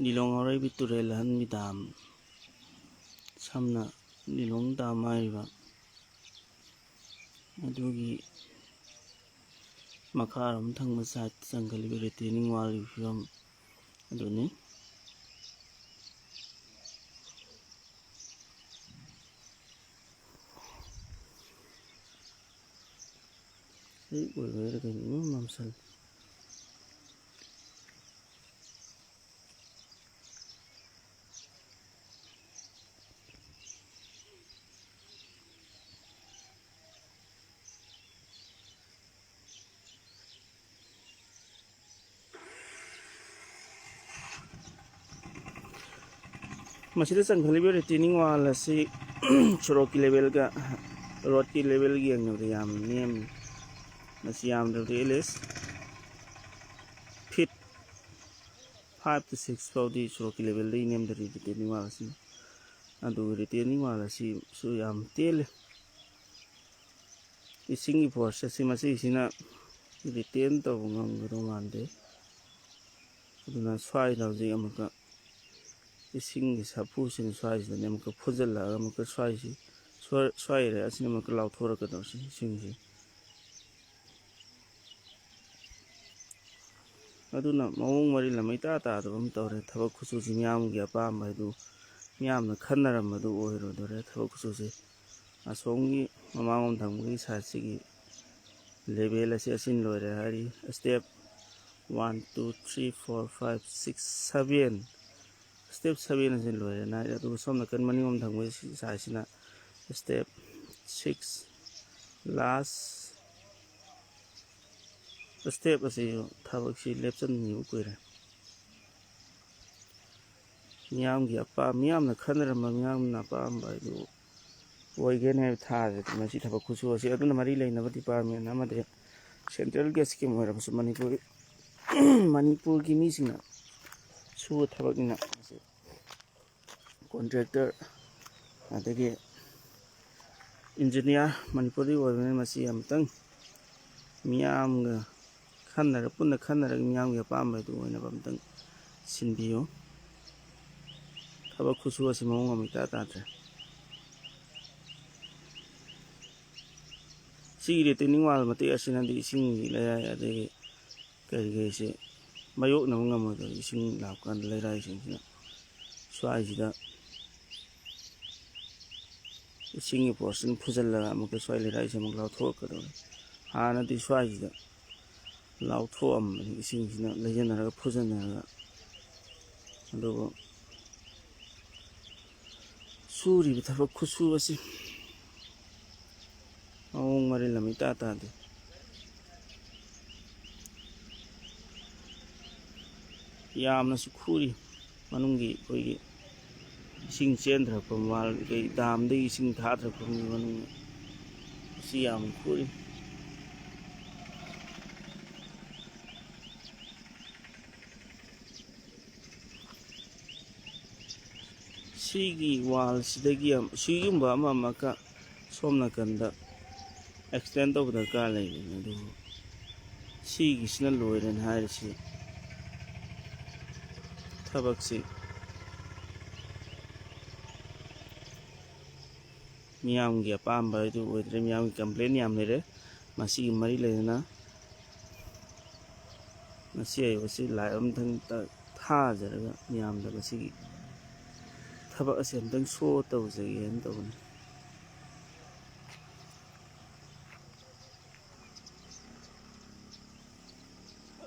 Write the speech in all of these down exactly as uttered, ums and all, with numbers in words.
ꯂꯤꯂꯣꯡ ꯍꯥꯎꯔꯩꯕꯤ ꯇꯨꯔꯦꯜ ꯑꯍꯟꯕꯤ ꯗꯥꯝ, ꯁꯝꯅ ꯂꯤꯂꯣꯡ ꯗꯥꯝ ꯍꯥꯏꯔꯤꯕ ꯑꯗꯨꯒꯤ ꯃꯈꯥꯔꯣꯝ ꯊꯪꯕ ꯁꯥꯏꯠ ꯆꯪꯈꯠꯂꯤꯕ ꯔꯤꯇꯦꯅꯤꯡ ꯋꯥꯜꯒꯤ ꯐꯤꯕꯝ ꯑꯗꯨꯅꯤ꯫ ꯍꯦꯛ ꯑꯣꯏꯕꯩꯔꯥ ꯀꯩꯅꯣ ꯏꯃꯝ ꯃꯝꯁꯜꯂꯦ꯫ ꯃꯁꯤꯗ ꯆꯪꯈꯠꯂꯤꯕ ꯔꯤꯇꯦꯅꯤꯡ ꯋꯥꯜ ꯑꯁꯤ ꯁꯣꯔꯣꯛꯀꯤ ꯂꯦꯚꯦꯜꯒ ꯔꯣꯗꯀꯤ ꯂꯦꯚꯦꯜꯒ ꯌꯦꯡꯅꯕꯗ ꯌꯥꯝ ꯅꯦꯝꯃꯤ꯫ ꯃꯁꯤ ꯌꯥꯝꯗ꯭ꯔꯕꯗ at least feet five to six ꯐꯥꯎꯗꯤ ꯁꯣꯔꯣꯛꯀꯤ ꯂꯦꯚꯦꯜꯗꯒꯤ ꯅꯦꯝꯊꯔꯤ ꯔꯤꯇꯦꯅꯤꯡ ꯋꯥꯜ ꯑꯁꯤꯅ꯫ ꯑꯗꯨꯒ ꯔꯤꯇꯦꯅꯤꯡ ꯋꯥꯜ ꯑꯁꯤꯁꯨ ꯌꯥꯝ ꯇꯦꯜꯂꯤ꯫ ꯏꯁꯤꯡꯒꯤ ꯐꯣꯔꯁ ꯑꯁꯤ ꯃꯁꯤꯁꯤꯅ ꯔꯤꯇꯦꯟ ꯇꯧꯕ ꯉꯝꯒꯗꯧ ꯃꯥꯟꯗꯦ꯫ ꯑꯗꯨꯅ ꯁ꯭ꯋꯥꯏꯗ ꯍꯧꯖꯤꯛ ꯑꯃꯨꯛꯀ ꯏꯁꯤꯡꯒꯤ ꯁꯥꯐꯨꯁꯤꯅ ꯁ꯭ꯋꯥꯏꯁꯤꯗꯅꯦ ꯑꯃꯨꯛꯀ ꯐꯨꯖꯤꯜꯂꯛꯑꯒ ꯑꯃꯨꯛꯀ ꯁ꯭ꯋꯥꯏꯁꯤ, ꯁ꯭ꯋꯥꯏ, ꯁ꯭ꯋꯥꯏ ꯑꯦꯔꯤꯌꯥꯁꯤꯅ ꯑꯃꯨꯛꯀ ꯂꯥꯎꯊꯣꯔꯛꯀꯗꯧꯔꯤꯁꯤ ꯏꯁꯤꯡꯁꯤ꯫ ꯑꯗꯨꯅ ꯃꯑꯣꯡ ꯃꯔꯤꯜ ꯑꯃ ꯏꯇꯥ ꯇꯥꯗꯕ ꯑꯃ ꯇꯧꯔꯦ꯫ ꯊꯕꯛ ꯈꯨꯠꯁꯨꯁꯤ ꯃꯤꯌꯥꯝꯒꯤ ꯑꯄꯥꯝꯕ ꯍꯥꯏꯗꯨ, ꯃꯤꯌꯥꯝꯅ ꯈꯟꯅꯔꯝꯕꯗꯨ ꯑꯣꯏꯔꯨꯗꯣꯔꯦ꯫ ꯊꯕꯛ ꯈꯨꯠꯁꯨꯁꯤ ꯑꯁꯣꯝꯒꯤ ꯃꯃꯥꯡꯂꯣꯝ ꯊꯪꯕꯒꯤ ꯁꯥꯏꯠꯁꯤꯒꯤ ꯂꯦꯚꯦꯜ ꯑꯁꯤ ꯑꯁꯤꯅ ꯂꯣꯏꯔꯦ ꯍꯥꯏꯔꯤ꯫ Step one, two, three, four, five, six, seven, step seven ꯑꯁꯤ ꯂꯣꯏꯔꯦꯅ ꯍꯥꯏꯔꯤ꯫ ꯑꯗꯨꯒ ꯁꯣꯝ ꯅꯥꯀꯟ ꯃꯅꯤꯡꯂꯣꯝ ꯊꯪꯕꯒꯤ ꯁꯥꯏꯠꯁꯤꯅ step six, last step ꯑꯁꯤ ꯊꯕꯛꯁꯤ ꯂꯦꯞꯁꯤꯟꯈꯤꯕ ꯀꯨꯏꯔꯦ꯫ ꯃꯤꯌꯥꯝꯒꯤ ꯑꯄꯥꯝ-, ꯃꯤꯌꯥꯝꯅ ꯈꯟꯅꯔꯝꯕ, ꯃꯤꯌꯥꯝꯅ ꯑꯄꯥꯝꯕ ꯍꯥꯏꯗꯨ ꯑꯣꯏꯒꯅꯤ ꯍꯥꯏꯕ ꯊꯥꯖꯗꯦ꯫ ꯃꯁꯤ ꯊꯕꯛ ꯈꯨꯠꯁꯨ ꯑꯁꯤ ꯑꯗꯨꯅ ꯃꯔꯤ ꯂꯩꯅꯕ ꯗꯤꯄꯥꯔꯠꯃꯦꯟ ꯑꯃꯗꯤ ꯁꯦꯟꯇ꯭ꯔꯦꯜꯒꯤ ꯁ꯭ꯀꯤꯝ ꯑꯣꯏꯔꯕꯁꯨ ꯃꯅꯤꯄꯨꯔ, ꯃꯅꯤꯄꯨꯔꯒꯤ ꯃꯤꯁꯤꯡꯅ ꯁꯨꯕ ꯊꯕꯛꯅꯤꯅ ꯃꯁꯤ ꯀꯣꯟꯇ꯭ꯔꯦꯛꯇꯔ ꯑꯗꯒꯤ ꯏꯟꯖꯤꯅꯤꯌꯥꯔ ꯃꯅꯤꯄꯨꯔꯗꯒꯤ ꯑꯣꯏꯕꯅꯤꯅ ꯃꯁꯤ ꯑꯃꯨꯛꯇꯪ ꯃꯤꯌꯥꯝꯒ ꯈꯟꯅꯔ-, ꯄꯨꯟꯅ ꯈꯟꯅꯔꯒ ꯃꯤꯌꯥꯝꯒꯤ ꯑꯄꯥꯝꯕꯗꯨ ꯑꯣꯏꯅꯕ ꯑꯃꯨꯛꯇꯪ ꯁꯤꯟꯕꯤꯌꯨ꯫ ꯊꯕꯛ ꯈꯨꯠꯁꯨ ꯑꯁꯤ ꯃꯑꯣꯡ ꯑꯃ ꯏꯇꯥ ꯇꯥꯗ꯭ꯔꯦ꯫ ꯁꯤꯒꯤ retaining wall ꯃꯇꯦꯛ ꯑꯁꯤꯅꯗꯤ ꯏꯁꯤꯡꯒꯤ ꯂꯩꯔꯥꯏ ꯑꯗꯒꯤ ꯀꯔꯤ ꯀꯔꯤꯁꯦ ꯃꯥꯌꯣꯛꯅꯕ ꯉꯝꯃꯣꯏꯗꯕ, ꯏꯁꯤꯡ ꯂꯥꯛꯄ ꯀꯥꯟꯗ ꯂꯩꯔꯥꯏꯁꯤꯡꯁꯤꯅ ꯁ꯭ꯋꯥꯏꯁꯤꯗ ꯏꯁꯤꯡꯒꯤ portion ꯐꯨꯖꯜꯂꯒ ꯑꯃꯨꯛꯀ ꯁ꯭ꯋꯥꯏ ꯂꯩꯔꯥꯏꯁꯦ ꯑꯃꯨꯛ ꯂꯥꯎꯊꯣꯛꯂꯛꯀꯗꯧꯔꯦ꯫ ꯍꯥꯟꯅꯗꯤ ꯁ꯭ꯋꯥꯏꯁꯤꯗ ꯂꯥꯎꯊꯣꯛꯑꯝꯕꯅꯤ, ꯏꯁꯤꯡꯁꯤꯅ ꯂꯩꯖꯟꯅꯔꯒ ꯐꯨꯖꯟꯅꯔꯒ꯫ ꯑꯗꯨꯕꯨ ꯁꯨꯔꯤꯕ ꯊꯕꯛ ꯈꯨꯠꯁꯨ ꯑꯁꯤ ꯃꯑꯣꯡ ꯃꯔꯤꯜ ꯑꯃ ꯏꯇꯥ ꯇꯥꯗꯦ꯫ ꯌꯥꯝꯅꯁꯨ ꯈꯨꯔꯤ꯫ ꯃꯅꯨꯡꯒꯤ ꯑꯩꯈꯣꯏꯒꯤ ꯏꯁꯤꯡ ꯆꯦꯟꯊꯔꯛꯄ, ꯃꯃꯥꯡ ꯀꯩ ꯗꯥꯝꯗꯒꯤ ꯏꯁꯤꯡ ꯊꯥꯊꯔꯛꯄꯒꯤ ꯃꯅꯨꯡꯗ ꯃꯁꯤ ꯌꯥꯝ ꯈꯨꯔꯤ꯫ ꯁꯤꯒꯤ wall ꯁꯤꯗꯒꯤ ꯌꯥꯝ, ꯁꯤꯒꯨꯝꯕ ꯑꯃ ꯑꯃꯈꯛ ꯁꯣꯝ ꯅꯥꯀꯟꯗ extend ꯇꯧꯕ ꯗꯔꯀꯥꯔ ꯂꯩꯕꯅꯤ, ꯑꯗꯨꯕꯨ ꯁꯤꯒꯤꯁꯤꯅ ꯂꯣꯏꯔꯦꯅ ꯍꯥꯏꯔꯤꯁꯤ ꯊꯕꯛꯁꯤ ꯃꯤꯌꯥꯝꯒꯤ ꯑꯄꯥꯝꯕ ꯍꯥꯏꯗꯨ ꯑꯣꯏꯗ꯭ꯔꯦ꯫ ꯃꯤꯌꯥꯝꯒꯤ complain ꯌꯥꯝ ꯂꯩꯔꯦ꯫ ꯃꯁꯤꯒꯤ ꯃꯔꯤ ꯂꯩꯅꯅ ꯉꯁꯤ ꯍꯥꯏꯕꯁꯤ live ꯑꯝꯇꯪ ꯊꯥꯖꯔꯒ ꯃꯤꯌꯥꯝꯗ ꯃꯁꯤꯒꯤ ꯊꯕꯛ ꯑꯁꯤ ꯑꯝꯇꯪ show ꯇꯧꯖꯒꯦꯅ ꯇꯧꯕꯅꯤ꯫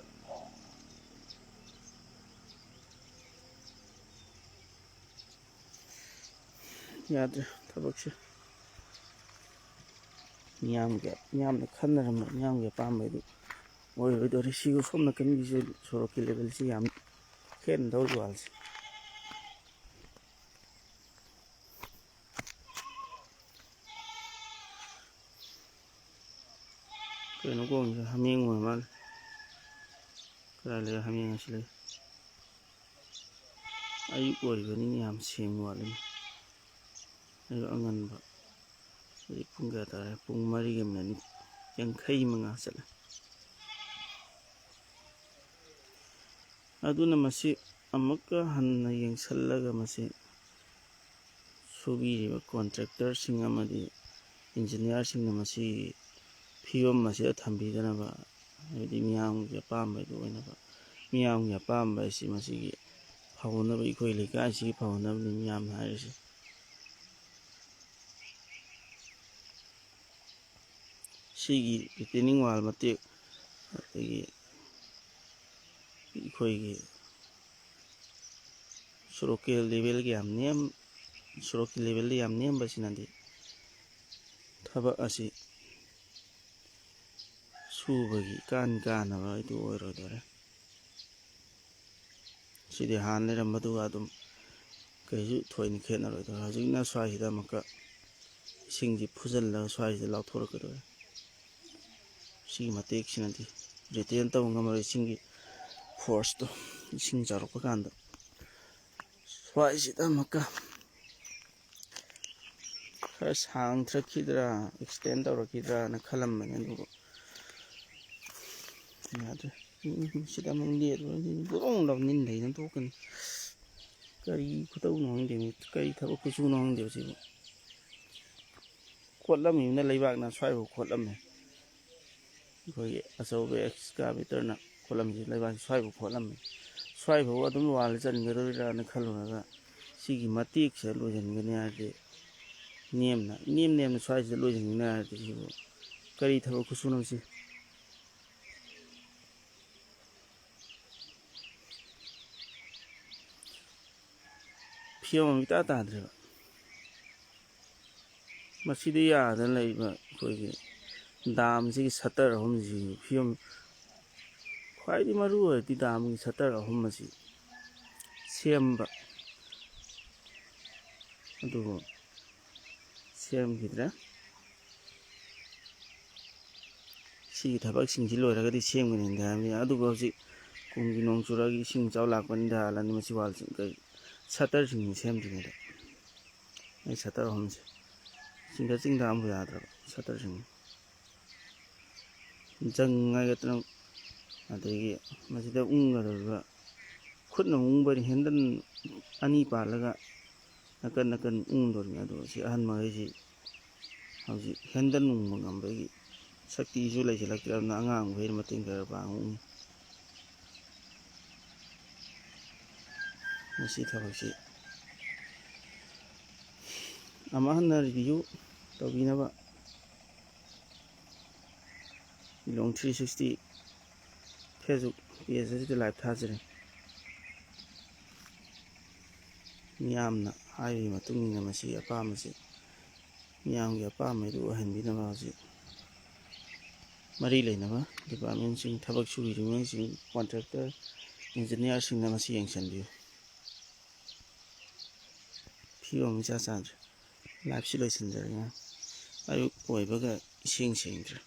ꯌꯥꯗ꯭ꯔꯦ ꯊꯕꯛꯁꯦ꯫ ꯃꯤꯌꯥꯝꯒꯤ, ꯃꯤꯌꯥꯝꯅ ꯈꯟꯅꯔꯝꯕ ꯃꯤꯌꯥꯝꯒꯤ ꯑꯄꯥꯝꯕꯗꯤ ꯑꯣꯏꯔꯣꯏꯗꯧꯔꯤ꯫ ꯁꯤꯒ ꯁꯣꯝ ꯅꯥꯀꯟꯒꯤꯁꯦ ꯁꯣꯔꯣꯛꯀꯤ level ꯁꯤ ꯌꯥꯝ ꯈꯦꯠꯅꯗꯧꯔꯤ wall ꯁꯦ꯫ ꯀꯩꯅꯣ ꯈꯣꯡꯉꯤꯁꯦ? ꯍꯥꯃꯦꯡ ꯑꯣꯏꯔ ꯃꯥꯜꯂꯦ꯫ ꯀꯗꯥꯏ ꯂꯩ ꯍꯥꯃꯦꯡ ꯑꯁꯤ ꯂꯩ? ꯑꯌꯨꯛ ꯑꯣꯏꯔꯤꯕꯅꯤꯅ ꯌꯥꯝ ꯁꯦꯡꯕ ꯋꯥꯠꯂꯤꯅꯦ꯫ ꯑꯌꯨꯛ ꯑꯉꯟꯕ꯫ ꯍꯧꯖꯤꯛ ꯄꯨꯡ ꯀꯌꯥ ꯇꯥꯔꯦ? ꯄꯨꯡ ꯃꯔꯤꯒ minute ꯌꯥꯡꯈꯩ ꯃꯉꯥ ꯆꯠꯂꯦ꯫ ꯑꯗꯨꯅ ꯃꯁꯤ ꯑꯃꯨꯛꯀ ꯍꯟꯅ ꯌꯦꯡꯁꯤꯜꯂꯒ ꯃꯁꯤ ꯁꯨꯕꯤꯔꯤꯕ ꯀꯣꯟꯇ꯭ꯔꯦꯛꯇꯔꯁꯤꯡ ꯑꯃꯗꯤ ꯏꯟꯖꯤꯅꯤꯌꯥꯔꯁꯤꯡꯅ ꯃꯁꯤꯒꯤ ꯐꯤꯕꯝ ꯑꯁꯤꯗ ꯊꯝꯕꯤꯗꯅꯕ, ꯍꯥꯏꯕꯗꯤ ꯃꯤꯌꯥꯝꯒꯤ ꯑꯄꯥꯝꯕꯗꯨ ꯑꯣꯏꯅꯕ, ꯃꯤꯌꯥꯝꯒꯤ ꯑꯄꯥꯝꯕ ꯑꯁꯤ ꯃꯁꯤꯒꯤ ꯐꯍꯟꯅꯕ, ꯑꯩꯈꯣꯏ ꯂꯩꯀꯥꯏꯁꯤꯒꯤ ꯐꯍꯟꯅꯕꯅꯤ ꯃꯤꯌꯥꯝꯅ ꯍꯥꯏꯔꯤꯁꯤ꯫ ꯁꯤꯒꯤ retaining wall ꯃꯇꯦꯛ, ꯑꯗꯒꯤ ꯑꯩꯈꯣꯏꯒꯤ ꯁꯣꯔꯣꯛꯀꯤ ꯂꯦꯚꯦꯜꯒꯤ ꯌꯥꯝ ꯅꯦꯝ-, ꯁꯣꯔꯣꯛꯀꯤ ꯂꯦꯚꯦꯜꯗ ꯌꯥꯝ ꯅꯦꯝꯕꯁꯤꯅꯗꯤ ꯊꯕꯛ ꯑꯁꯤ ꯁꯨꯕꯒꯤ ꯏꯀꯥꯟ ꯀꯥꯟꯅꯕ ꯍꯥꯏꯗꯨ ꯑꯣꯏꯔꯣꯏꯗꯣꯔꯦ꯫ ꯁꯤꯗꯤ ꯍꯥꯟꯅ ꯂꯩꯔꯝꯕꯗꯨꯒ ꯑꯗꯨꯝ ꯀꯩꯁꯨ ꯊꯣꯏꯅ ꯈꯦꯠꯅꯔꯣꯏꯗꯣꯔꯦ꯫ ꯍꯧꯖꯤꯛꯅ ꯁ꯭ꯋꯥꯏꯁꯤꯗ ꯑꯃꯨꯛꯀ ꯏꯁꯤꯡꯁꯤ ꯐꯨꯖꯤꯜꯂꯒ ꯁ꯭ꯋꯥꯏꯁꯤꯗ ꯂꯥꯎꯊꯣꯔꯛꯀꯗꯣꯔꯦ꯫ ꯁꯤꯒꯤ ꯃꯇꯦꯛꯁꯤꯅꯗꯤ retain ꯇꯧꯕ ꯉꯝꯃꯔꯣꯏ ꯏꯁꯤꯡꯒꯤ forceꯇꯣ, ꯏꯁꯤꯡ ꯆꯥꯎꯔꯛꯄ ꯀꯥꯟꯗ꯫ ꯁ꯭ꯋꯥꯏꯁꯤꯗ ꯑꯃꯨꯛꯀ ꯈꯔ ꯁꯥꯡꯊꯔꯛꯈꯤꯗ꯭ꯔꯥ, extend ꯇꯧꯔꯛꯈꯤꯗ꯭ꯔꯥꯅ ꯈꯜꯂꯝꯕꯅꯦ, ꯑꯗꯨꯕꯨ ꯌꯥꯗ꯭ꯔꯦ꯫ ꯎꯝ, ꯁꯤꯗ ꯑꯃꯨꯛ ꯂꯦꯠꯂꯨꯔꯗꯤ ꯕ꯭ꯔꯣꯡ ꯂꯥꯎ ꯅꯤꯟ ꯂꯩꯗꯅ ꯇꯣꯛꯀꯅꯤ꯫ ꯀꯔꯤ ꯈꯨꯇꯧꯅꯣ ꯈꯪꯗꯦꯅꯦ, ꯀꯔꯤ ꯊꯕꯛ ꯈꯨꯁꯨꯅꯣ ꯈꯪꯗꯦꯕ ꯁꯤꯕꯨ꯫ ꯀꯣꯠꯂꯝꯃꯤꯕꯅ ꯂꯩꯕꯥꯛꯅ ꯁ꯭ꯋꯥꯏꯐꯥꯎ ꯀꯣꯠꯂꯝꯃꯦ꯫ ꯑꯩꯈꯣꯏꯒꯤ ꯑꯆꯧꯕ excavatorꯅ ꯀꯣꯠꯂꯝꯃꯤꯁꯦ ꯂꯩꯕꯥꯛꯁꯦ ꯁ꯭ꯋꯥꯏꯐꯥꯎ ꯀꯣꯠꯂꯝꯃꯦ꯫ ꯁ꯭ꯋꯥꯏꯐꯥꯎ ꯑꯗꯨꯝ wall ꯆꯟꯒꯗꯧꯔꯤꯔꯥꯅ ꯈꯜꯂꯨꯔꯒ ꯁꯤꯒꯤ ꯃꯇꯦꯛꯁꯦ ꯂꯣꯏꯁꯤꯟꯒꯅꯤ ꯍꯥꯏꯔꯗꯤ ꯅꯦꯝꯅ, ꯅꯦꯝ ꯅꯦꯝꯅ ꯁ꯭ꯋꯥꯏꯁꯤꯗ ꯂꯣꯏꯁꯤꯟꯒꯅꯤ ꯍꯥꯏꯔꯗꯤ ꯁꯤꯕꯨ ꯀꯔꯤ ꯊꯕꯛ ꯈꯨꯁꯨꯅꯣ ꯁꯤ? ꯐꯤꯕꯝ ꯑꯃ ꯏꯇꯥ ꯇꯥꯗ꯭ꯔꯦꯕ꯫ ꯃꯁꯤꯗ ꯌꯥꯗꯅ ꯂꯩꯕ ꯑꯩꯈꯣꯏꯒꯤ ꯗꯥꯝꯁꯤꯒꯤ shutter ꯑꯍꯨꯝꯁꯤ ꯐꯤꯕꯝ, ꯈ꯭ꯋꯥꯏꯗꯒꯤ ꯃꯔꯨ ꯑꯣꯏꯔꯗꯤ ꯗꯥꯝꯒꯤ shutter ꯑꯍꯨꯝ ꯑꯁꯤ ꯁꯦꯝꯕ, ꯑꯗꯨꯕꯨ ꯁꯦꯝꯈꯤꯗ꯭ꯔꯦ꯫ ꯁꯤꯒꯤ ꯊꯕꯛꯁꯤꯡꯁꯤ ꯂꯣꯏꯔꯒꯗꯤ ꯁꯦꯝꯒꯅꯤꯗꯤ ꯍꯥꯏꯕꯅꯤ, ꯑꯗꯨꯕꯨ ꯍꯧꯖꯤꯛ ꯀꯨꯝꯒꯤ ꯅꯣꯡ ꯆꯨꯔꯛꯑꯒ ꯏꯁꯤꯡ ꯏꯆꯥꯎ ꯂꯥꯛꯄꯅꯤꯗ ꯍꯥꯜꯂꯅꯤ ꯃꯁꯤ wallꯁꯤꯡ, ꯀꯩ, shutterꯁꯤꯡꯁꯤ ꯁꯦꯝꯗ꯭ꯔꯤꯉꯩꯗ꯫ ꯑꯩ shutter ꯑꯍꯨꯝꯁꯦ ꯆꯤꯡꯗ ꯆꯤꯡꯗ ꯑꯃꯕꯨ ꯌꯥꯗ꯭ꯔꯕ shutterꯁꯤꯡ꯫ ꯖꯪ ꯍꯥꯏꯒꯗ꯭ꯔꯥ, ꯑꯗꯒꯤ ꯃꯁꯤꯗ ꯎꯪꯒꯗꯧꯔꯤꯕ ꯈꯨꯠꯅ ꯎꯪꯕꯅꯤ, ꯍꯦꯟꯗꯜ ꯑꯅꯤ ꯄꯥꯜꯂꯒ ꯅꯥꯀꯟ ꯅꯥꯀꯟ ꯎꯪꯗꯣꯔꯤꯅꯤ꯫ ꯑꯗꯣ ꯁꯤ ꯑꯍꯟ ꯃꯈꯩꯁꯤ ꯍꯧꯖꯤꯛ ꯍꯦꯟꯗꯜ ꯎꯪꯕ ꯉꯝꯕꯒꯤ ꯁꯛꯇꯤꯁꯨ ꯂꯩꯁꯤꯜꯂꯛꯇ꯭ꯔꯕꯅꯤꯅ ꯑꯉꯥꯡ ꯃꯈꯩꯅ ꯃꯇꯦꯡ ꯈꯔ ꯄꯥꯡꯕ ꯎꯪꯉꯤ꯫ ꯃꯁꯤ ꯊꯕꯛꯁꯤ ꯑꯃꯨꯛ ꯍꯟꯅ ꯔꯤꯚꯤꯌꯨ ꯇꯧꯕꯤꯅꯕ ꯂꯤꯂꯣꯡ ꯊ꯭ꯔꯤ ꯁꯤꯛꯁꯇꯤ ꯐꯦꯁꯕꯨꯛ ꯄꯦꯖ ꯑꯁꯤꯗ ꯂꯥꯏꯚ ꯊꯥꯖꯔꯤ꯫ ꯃꯤꯌꯥꯝꯅ ꯍꯥꯏꯔꯤꯕ ꯃꯇꯨꯡ ꯏꯟꯅ ꯃꯁꯤ ꯑꯄꯥꯝꯕꯁꯤ, ꯃꯤꯌꯥꯝꯒꯤ ꯑꯄꯥꯝꯕꯗꯨ ꯑꯣꯏꯍꯟꯕꯤꯅꯕ ꯍꯧꯖꯤꯛ ꯃꯔꯤ ꯂꯩꯅꯕ ꯗꯤꯄꯥꯔꯠꯃꯦꯟꯁꯤꯡ, ꯊꯕꯛ ꯁꯨꯔꯤꯕꯁꯤꯡ, ꯀꯣꯟꯇ꯭ꯔꯦꯛꯇꯔ, ꯏꯟꯖꯤꯅꯤꯌꯥꯔꯁꯤꯡꯅ ꯃꯁꯤ ꯌꯦꯡꯁꯤꯟꯕꯤꯌꯨ꯫ ꯐꯤꯕꯝ ꯏꯆꯥ ꯆꯥꯗ꯭ꯔꯦ꯫ ꯂꯥꯏꯐꯁꯤ ꯂꯣꯏꯁꯤꯟꯖꯔꯒꯦ꯫ ꯑꯌꯨꯛ ꯑꯣꯏꯕꯒ ꯏꯁꯦꯡ ꯁꯦꯡꯗ꯭ꯔꯦ꯫